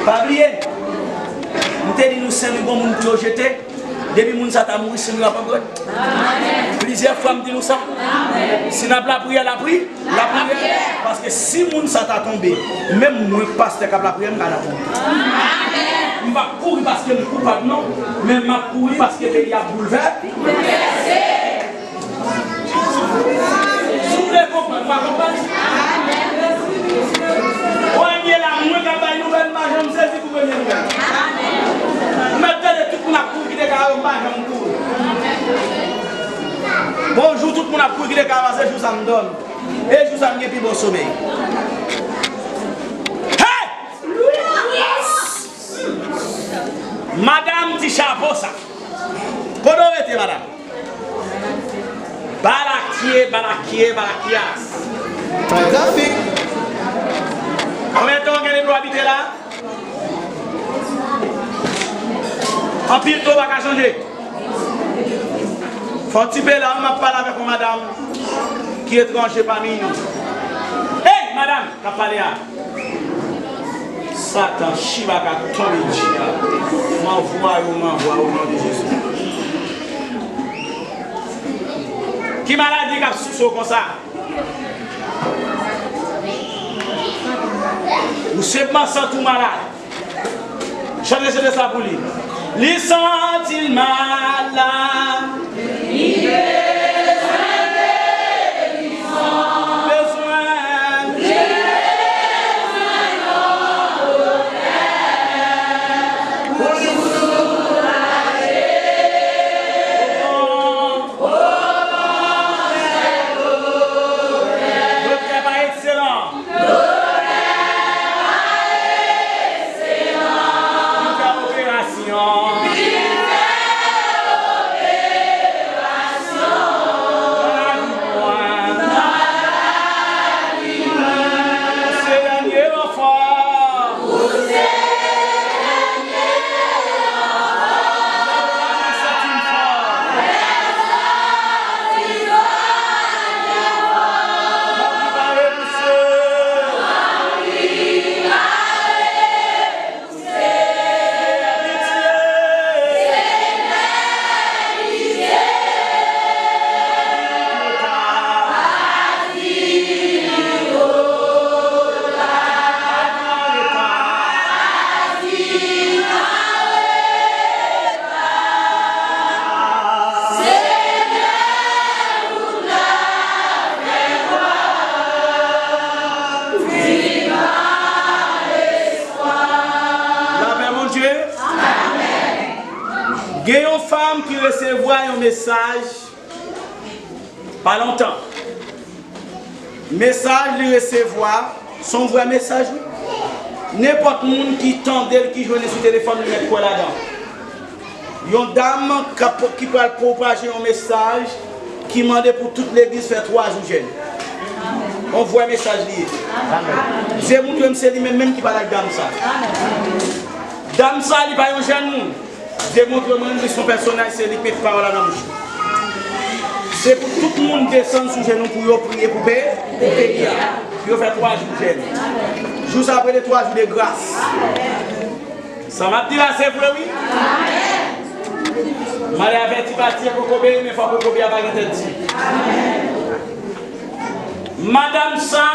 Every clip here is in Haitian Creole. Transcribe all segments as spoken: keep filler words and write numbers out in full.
Pa bliye, m te di nou Sen Lwi gon moun pou yo jete. Depi moun sa ta mouri, Sen Lwi ap antre. Plizyè fwa m di nou sa. Si n ap lapriyè, lapri, lapriyè. Paske si moun sa ta tonbe, menm mwen, pastè k ap lapriyè, m ka la tonbe. M p ap kouri paske m koupab, non, men m ap kouri paske peyi a ap boulvè. Si w vle konprann, pa konprann. Premye la, mwen k ap bay nouvèl, m pa janm sezi pou premye nouvèl. M ap tande tout moun ap kouri kite kay yo, m pa janm kouri. Bonjou, tout moun ap kouri kite kay yo, se jou sa m dòmi. E jou sa m gen pi bon somèy. Hey! Madanm ti chapo sa. Kote w rete, madanm? Balakye, balakye, balakyas. Trafik. Konbyen tan w gen depi w abite la? Anpil tan w pa ka chanje. Fò ti pe la, m ap pale avèk yon madanm ki etranje pami nou. Hey, madanm, k ap pale a. Satan, chibaka, tonbe dji a. M anvwa yo, m anvwa yo, o non de Jezi. Ki maladi k ap souse w konsa? Ou senpman santi w malad. Chante, chante sa pou li. Li santi l malad. Li bezwen, li bezwen. Doktè pa ekselan. Li fè operasyon. Li fè operasyon. Nan lavi mwen. Nan lavi mwen. Se dènye ranfò. Ou se dènye ranfò. Lè w la, mwen santi m fò. Mwen prepare pou se. Lapè Bondye. Gen yon fanm ki resevwa yon mesaj pa lontan. Mesaj li resevwa, se yon vrè mesaj, wi. Nenpòt moun ki tande l, ki jwenn li sou telefòn, li mèt kwè ladan. Yon dam k ap, ki pral pwopaje yon mesaj ki mande pou tout legliz fè twa jou jèn. Yon vrè mesaj li ye. Dye montre m se li menm menm ki pale ak dam sa. Dam sa, li pa yon jèn moun. Dye montre mwen li se yon pèsonaj, se li k met pawòl la nan bouch li. Se pou tout moun desann sou jenou pou yo priye pou pe-, pou peyi a. Pou yo fè twa jou jèn. Jou sa ap rele twa jou de gras. Sa m ap di la se vre wi. M ale avèti pati a kokobe, men fò kokobe a pa gen tèt di. Madanm sa,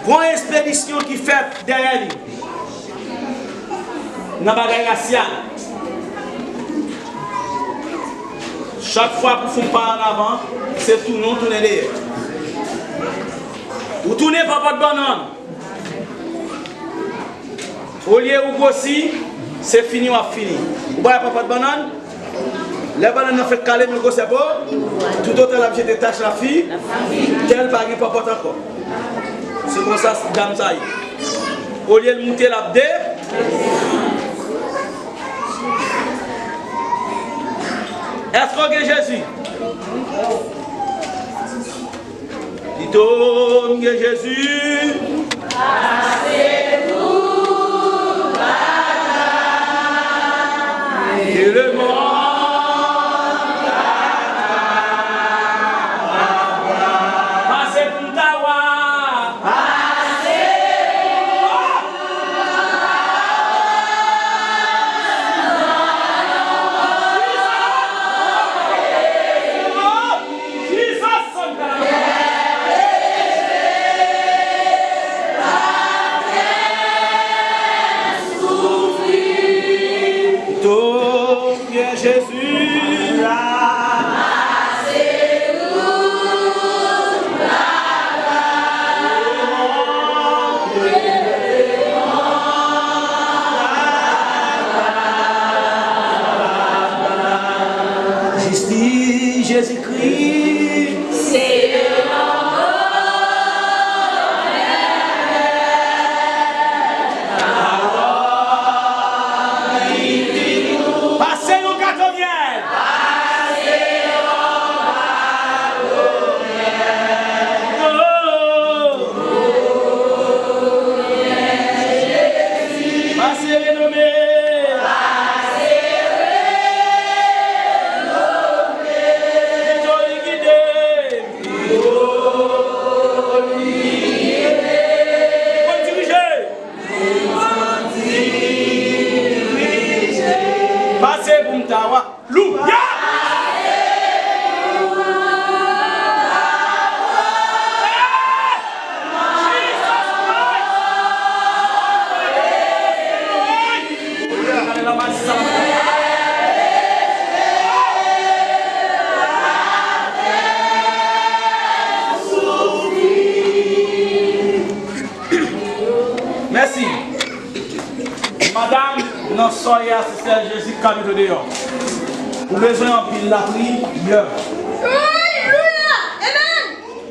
gon espedisyon ki fèt dèyè li. Nan bagay rasyal. Chak fwa pou fè yon pa an avan, se tounen w tounen dèyè. Ou tounen pa pòt bannann. Olye ou gwosi, se fini w ap fini. Ou pa wè pa pòt bannann? Lè bannann nan fèk kale, men gwosè po, toutotan l ap jete tach lafi, tèl pa gen pòpòt ankò. Se konsa dam sa ye. Olye l moute, l ap de-, èske w gen Jezi? Pito m gen Jezi. Pase tout bagay. Eleman. Pase pou m ta wa. Pase. Nan soyè a, se sèl Jezi ki ka mete w deyò. Ou bezwen anpil lapriyè. Alelouya! Amen!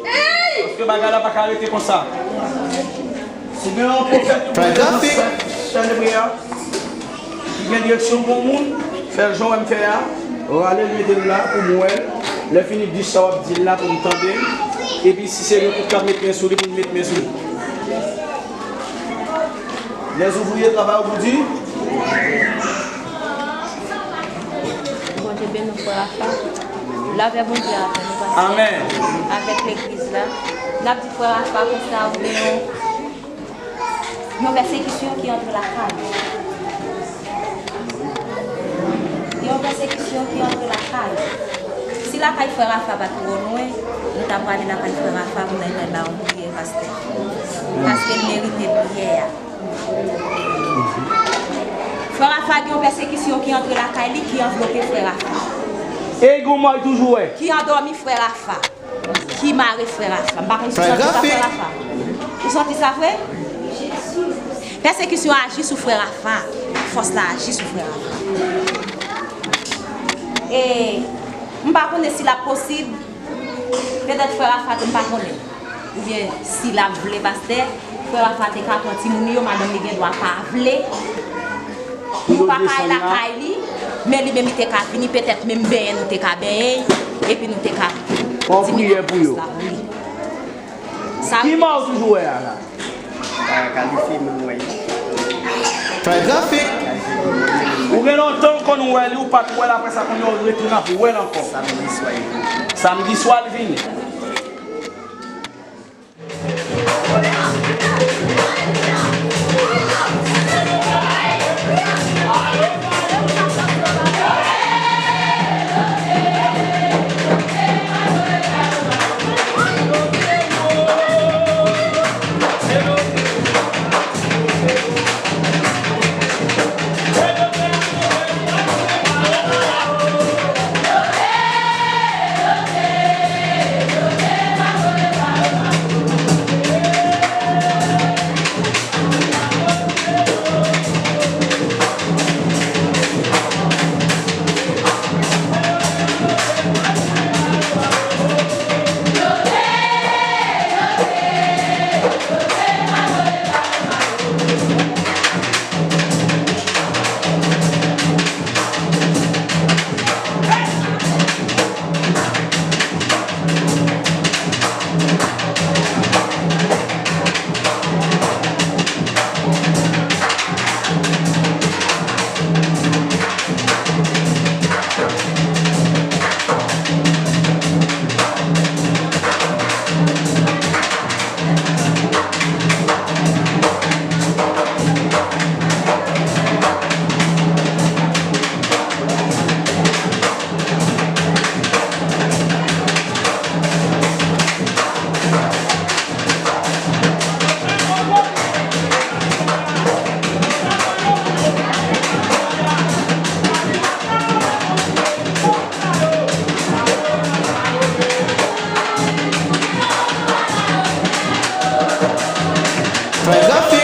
Ey! Paske bagay la pa ka rete konsa. Si gen yon pwofèt, yon pwofèt, chèf de priyè, ki gen direksyon pou yon moun, fè l jan w wè m fè a, rale l mete l la pou m wè l. Lè fini, di sa w ap di l la pou m tande l. Epi si se nou tout k ap met men sou li, pou n met men sou li. Lèzouvriye travay pou di. Bondye beni w, frè Rafa. Lapè Bondye avè nou, pastè. Amèn. Avèk legliz la. N ap di frè Rafa konsa, ou gen yon, yon pèsekisyon ki antre lakay. Yon pèsekisyon ki antre lakay. Si lakay frè Rafa pa t twò lwen, nou ta prale lakay frè Rafa pou n al ba yon priyè, pastè. Paske l merite priyè a. Frè Rafa gen yon pèsekisyon ki antre lakay li, ki anvlope frè Rafa. E gon mò toujou wè. Ki andòmi frè Rafa. Ki mare frè Rafa. M pa konn si w santi sa, frè Rafa. Ou santi sa vre? Pèsekisyon aji sou frè Rafa. Fòs la aji sou frè Rafa. E m pa konnen si l ap posib. Petèt frè Rafa tou m pa konnen. Oubyen si l ap vle, pastè, frè Rafa te ka pran timoun yo, madanm li gen dwa pa vle pou pa kay lakay li, men li menm li te ka vini, petèt menm benyen nou te ka benyen, epi nou te ka... Fè yon priyè pou yo. Sa wi. Ki mò w toujou wè a la? Kalifye moun wè li. Fè grafik. Ou gen lontan w konn wè li, ou pa t wè l, apre sa kounye a w retounen ap wè l ankò. Samdi swa li vini. Samdi swa li vini. Fè grafik.